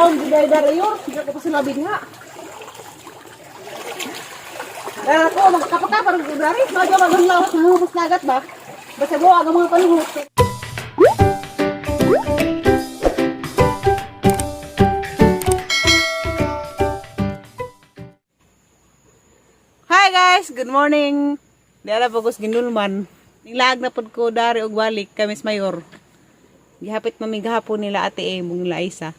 Lahom gud darayor, hindi ko pa sulabi diha. Dara ko magkapakapar ko dari, madyo magunlaw sa hubos dagat ba? Basta mo ang mga panuhot. Hi guys, good morning. Dara po ko sa Ginulman. Nilaag na pod ko dari og balik kami sa mayor. Gihapit mami gahapon nila Ate Em ug nila Isa.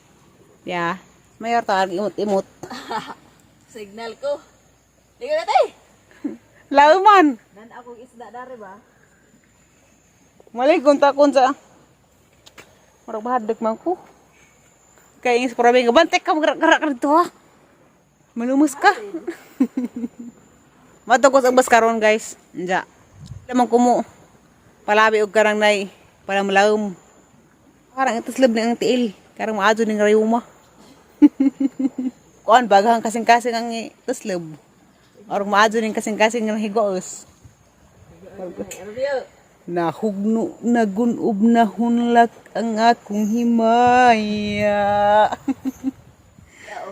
Yeah. Mayor ta imot-imot. Signal ko. Ligo na tay. Lauman. Nan akong isda dari ba? Malay kung takon sa Murag bahadek man ko. Kay ingis prabe nga bantek ka magrak-rak dito ha. Malumos ka. Matugos ang bus karon guys. Anja. Lamang kumo. Palabi og karang nay para malawom. Parang ituslab ni ang tiil. Karang maadyo ning rayuma. Kuan baghang kasing-kasing ang ituslab. Arang maadyo ning kasing-kasing ng higoos. Ano Nahugno nagunob na hunlak ang akong himaya.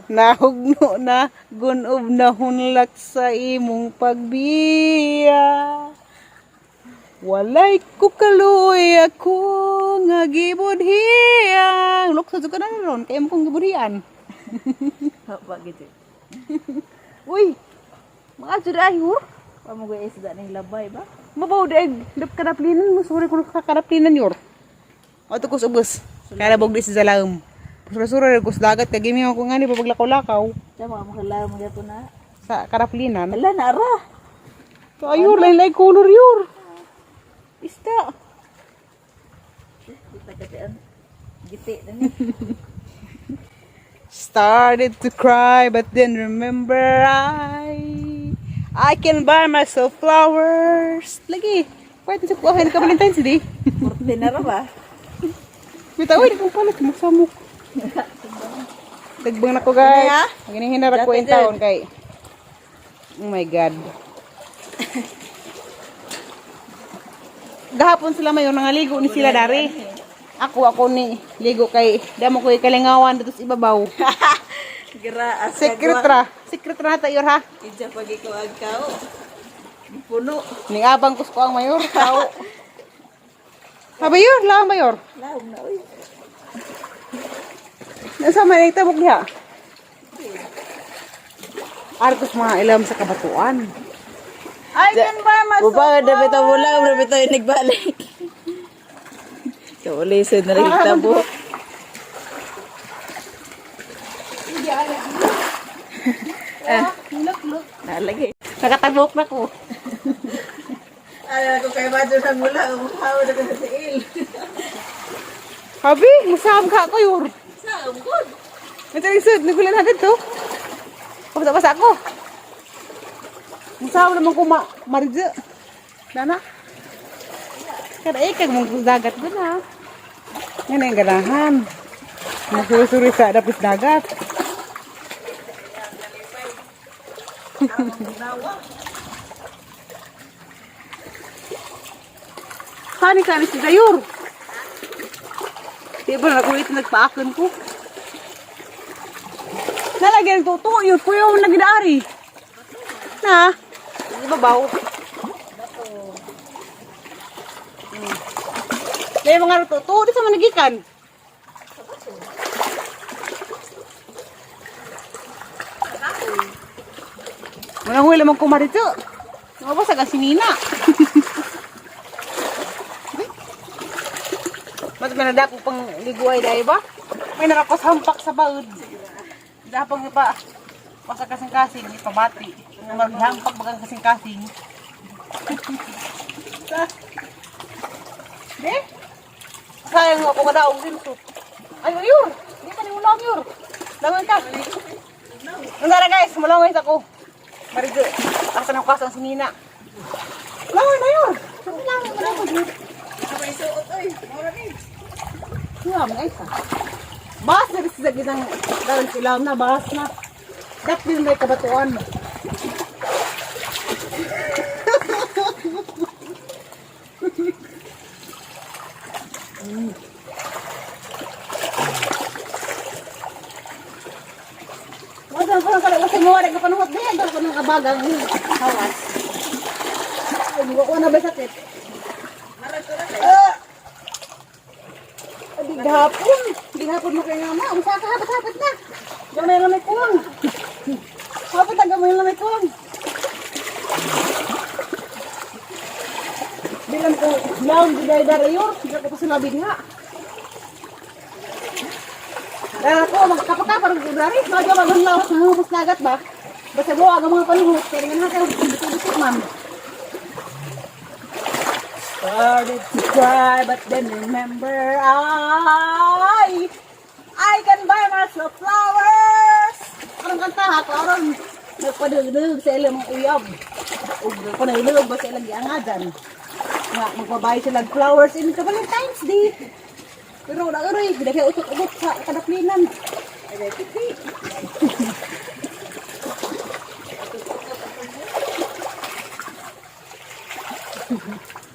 Nahugno na gunob na hunlak sa imong pagbiya. Walay ko kaluoy ako nga gibudhian. Lukso ka na ron, kaya mo kong gibudhian. Hapa gid. Uy, mga jud ay hur. Pa mo isda ning labay ba? Mabaw deg, dap kadaplinan mo, sorry kung kakadaplinan yor. O to kus ubos. Kaya bog di sa zalam. Sura-sura ko sa dagat kay gimi ko ngani pa paglakaw-lakaw Sa mga makalaw mo gyapon na. sa kadaplinan. Ala na ra. So ayur lain-lain color yor. Isda. Kita katian. Giti na ni. Started to cry but then remember I can buy myself flowers. Lagi. Pwede sa kuha ka Valentine's Day. Purte na ra ba? Bitaw di kong palit mo samok. Dagbang na ko guys. Ginihin na ko in taon kay. Oh my God. Gahapon sila mayon nangaligo ni sila dari. Ako ni ligo kay damo ko ikalingawan dito sa ibabaw. Gira as Secret ra. Secret ra ta yor ha. Idya pag ikaw ang kao. Puno. Ningabang kus ko ang mayor tao. Habayor, lang mayor. Lahom na oy. Nasa man itabok diha? Arkos mga ilam sa kabatuan. I can buy myself. Upa na bitaw mo lang, na bitaw yung nagbalik. Kaulisin na rin tabo. Nalagay. Nakatabok na ko. Ay, ako kay Madyo na mula, umuhaw na ko sa tiil. Habi, musam ka ko yur. Sa umkod. Ito yung nagulan natin to. Pabasa-basa ako. Musam naman ko ma maridyo. Dana. Kada ikag mong dagat ko na. Yan ang ganahan. Masuri-suri sa dapis dagat. Kani kani si Dayur. Di ba na ito nagpaakan ko? Nalagyan to to yun kuya mo nagdaari. Na. Ibabaw. May mga tuto di sa managikan. Walang huli mong kumarito. Mabasag ang sinina. Ba't may nadako pang liguay dahil ba? May narakos hampak sa baod. Dapang ipa. Basta kasing-kasing, ipabati. Nga maghampak bagang kasing-kasing. Sa. De? Sayang ako kadaog din to. Ay, ayur! Di pa ni ulang yur. Langan ka. Nandara guys, mulangay ako. Marigo. Asa na ko ang sinina. Langan na yur. Langan na yur. May suot oy. Mura ni. Nga, mga isa. Bahas na rin sa ginang dalang silaw na, bahas na. Dapat din may kabatuan. Asa pa lang kasi mo wala ka panuhot diyan ko ng abagang hawas. Ay, ko na ba sakit? Ah! Di gahapon. Di gahapon mo kay nga ma. Unsa ka hapit-hapit na. Gamay lang may kuwang. Hapit ang gamay lang may kuwang. Bilang ko, laon di dahil darayor. Hindi ko pa sinabi nga. Dahil ako, magkapakapar ng dari. Mga magunlawas na hubos dagat ba? Basta mo, ang mga panuhot. Kaya nga kayo, bisik man. Started to cry, but then remember I can buy myself flowers. Anong kanta ha? Karon nagpadugdug sa ilang mga uyab. Ug nagpadugdug ba sa ilang giangadan. Nga magpabay sila og flowers in Valentine's Day. Pero wala aroy, dili kay utot-utot sa kadaplinan. Ay, kiti.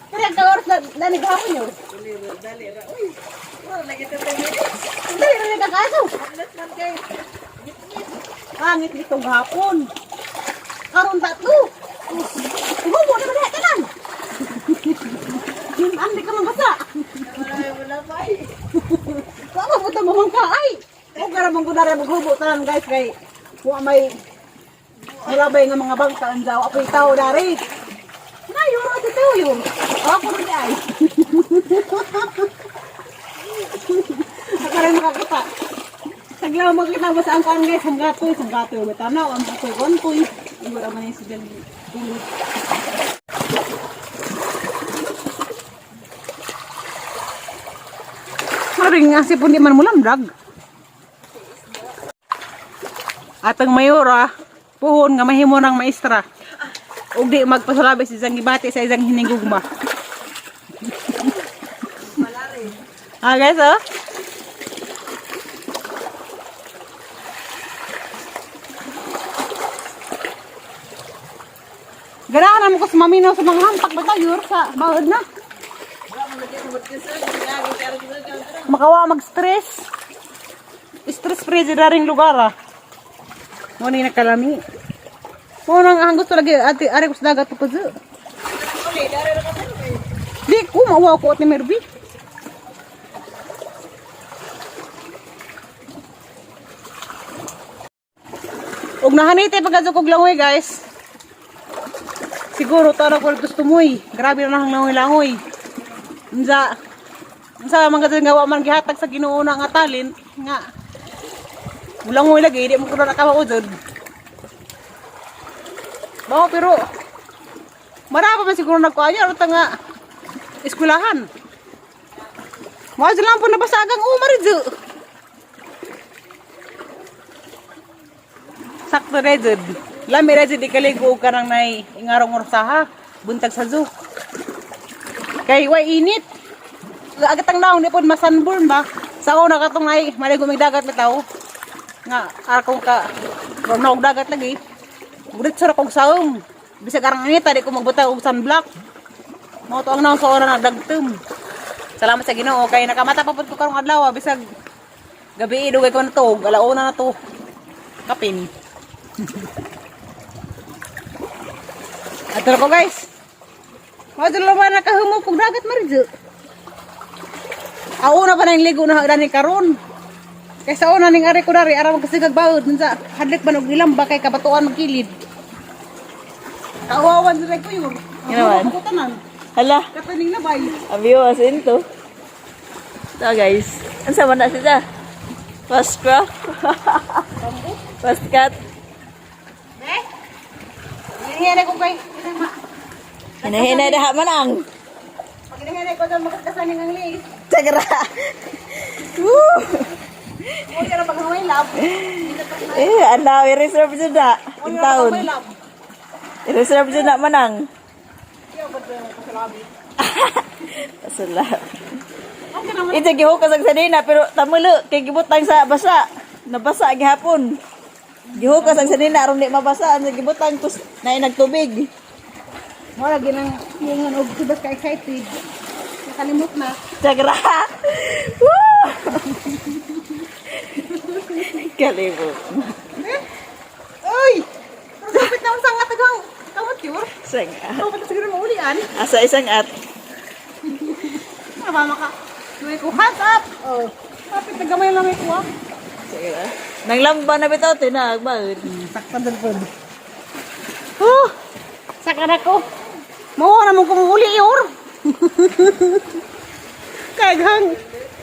Pero ang oras na nanigahapon yun. Dali ra. Uy. Wala lagi ta 10 minutes. Dali na nagkakaso. Alas man kay. Pangit nitong hapon. Karon tatlo. Hubo na ba tanan? Yun ang di ka mabasa. Wala wala pa. Wa mo puta mo ka ay. O gara man gud maghubo tanan, guys, kay wa may mulabay nga mga bangka ang jaw apoy tao dari. Na yuro ati tao yun. Ako rin ay. Ako rin makakita. Saglaw makita ba sa ang kuan, guys, ang gatoy, ang gatoy, batanaw, ang gatoy, kontoy. Iwara man yung sigang dulo. Maring nga si pundi man mulam drag. Atang mayora, puhon nga mahimo ng maestra. Ug di magpasulabi si isang gibati sa isang hinigugma. Ah, guys, oh. Ganahan naman ko sa maminaw sa mga hampak ba tayo sa bawad na. Wala man lagi mo kasi lagi kay ra. Makawa mag-stress. Stress free dyan ring lugar ah. Mo ni nakalami. Mo nang ang gusto lagi ate ari ko sa dagat pa. Uli, dari ra ka sa. Di ko mawa ko at ni Merby. Og nahanite pagkadto kog langoy, guys. Siguro tara ko gusto moy. Grabe na nang langoy-langoy. Unsa unsa man kadto nga wa man gihatag sa Ginoo na nga talent nga mulangoy lagi di mo kuno nakawa jud. Bao pero marami pa man siguro nagkuan ta nga eskwelahan. Mo lang po nabasagang umar jud. Sakto re jud. Lami re jud ikaligo og kanang nay ingarong orsaha buntag sa zoo. Kay way init. Agatang naong di pod masunburn ba. Sa una katong ay maligo mig dagat bitaw. Nga akong ka ron og dagat lagi. Diretso ra kog saong. Bisag arang init di ko magbutang og sunblock. Mao to ang naong sa ora nagdagtom. Salamat sa Ginoo kay nakamata pa pud ko karong adlaw bisag gabi dugay ko natug, alauna na to. Kapin. Ato ko, guys. Madalo ba nakahumok kog dagat maridyo. Ako na pa nang ligo na hagdan ni karon. Kay sa una ning ari ko dari ara magkasigag bawod unsa hadlok man og ilamba kay kabatuan magkilid. Kawawan sa ko yun. Ginawan? Ang tanan. Hala, Kataning nabay. abiyo asin to. So guys, ang sama na sila. First crop. First cut. Eh? Hinihinay ko kay Hinahinay daha manang. Pag hinihinay ko sa makakasaning ang liis. Tagra. Woo! Mo ra pag haway lab. Eh, ano, i-reserve dyan na. In town. I-reserve dyan na manang. Pasula. Okay naman. Ito gihukas ang sanina pero tamulo kay gibutang sa basa. Nabasa gihapon. Gihukas ang sanina aron di mabasa ang gibutang tus naay nagtubig. Wala ginang yung og tubas ka excited. Nakalimot na. Tagra. Woo! Kalibot. Eh? yur. Isang at. Ako pa siguro maulian. Asa isang at. Ano ba maka? Luwi ko, hands up! Oh. Kapit na gamay lang ko ah. Sige na. Nanglamba na bitaw tinagbaon. Saktan dun po. Oh! Saka na ko. Mao na mong kumuuli yor. Kaghang.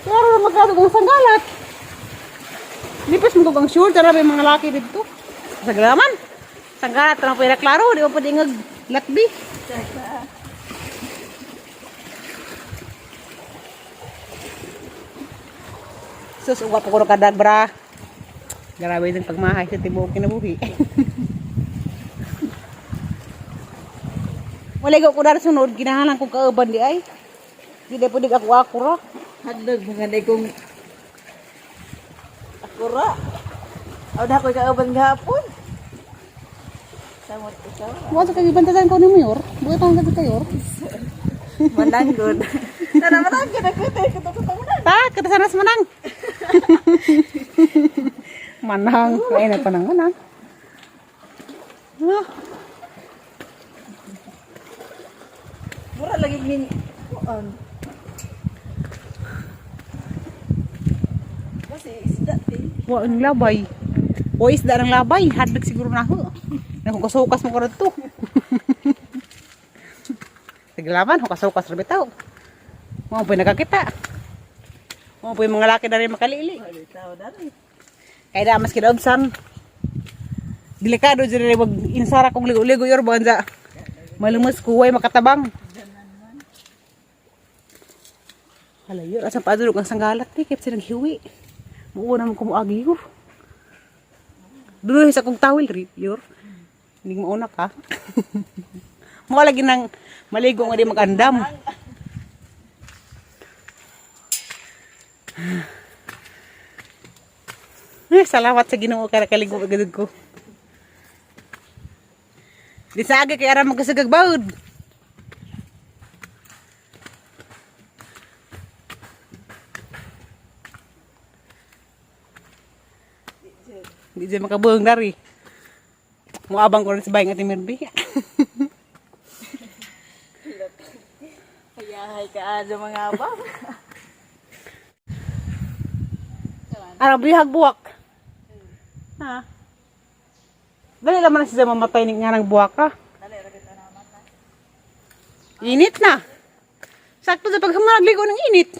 Klaro na magkado kong sanggalat. Lipis mo kong sure, tara may mga laki dito. Sa galaman. Sanggalat na pwede klaro, di ba pwede ngag latbi. Sus, uwa po ko na kadag, bra. Grabe din pagmahay sa tibuok kinabuhi. Wala ko dar sunod, ginahalan kong kauban di ay. Di na pwede ako ako ra. Hadlog mga day kong akura. Aw na ko'y kauban gahapon. Samot ikaw. Wa sa kagibantasan ko ni Mayor. Buhay pa ang kayo. Mananggod. Tara mananggod ako tayo kuto-kuto na. Ta, katasanas manang. Manang, ay na panang manang. Ah, Mura lagi ning kuan. Kasi isda ti. wa ang labay. O isda ng labay, hadlok siguro na ho. Nakukusukas mo ko to. Naglaban, hukasukas ra bitaw. Mo po nakakita. Mo po yung mga laki na rin makalili. Tao dali. Kaya da mas kinaubsan. Delikado dyan rin wag insara kong ligo-ligo yor banza. Malumas kuway makatabang. Hala yor, asa pa ang sanggalat ni kaya sila naghiwi. Muuna mo kumuagi yor. Dulo sa kong tawil ri yor. Hindi mauna ka. Mo lagi nang maligo nga di magandam. Eh, salamat sa Ginoo kay nakaligo agad ko. Di sa agi kay aram magkasagag baud. Di dyan makabuhong dari. Muabang ko rin sa bayang ating Mirbi. Hayahay ka adyo mga abang. Arang bihag buwak. Ha? Dali naman na siya mamatay ni nga ng buwak ka. Init na. Sakto sa paghamaragligo ng init.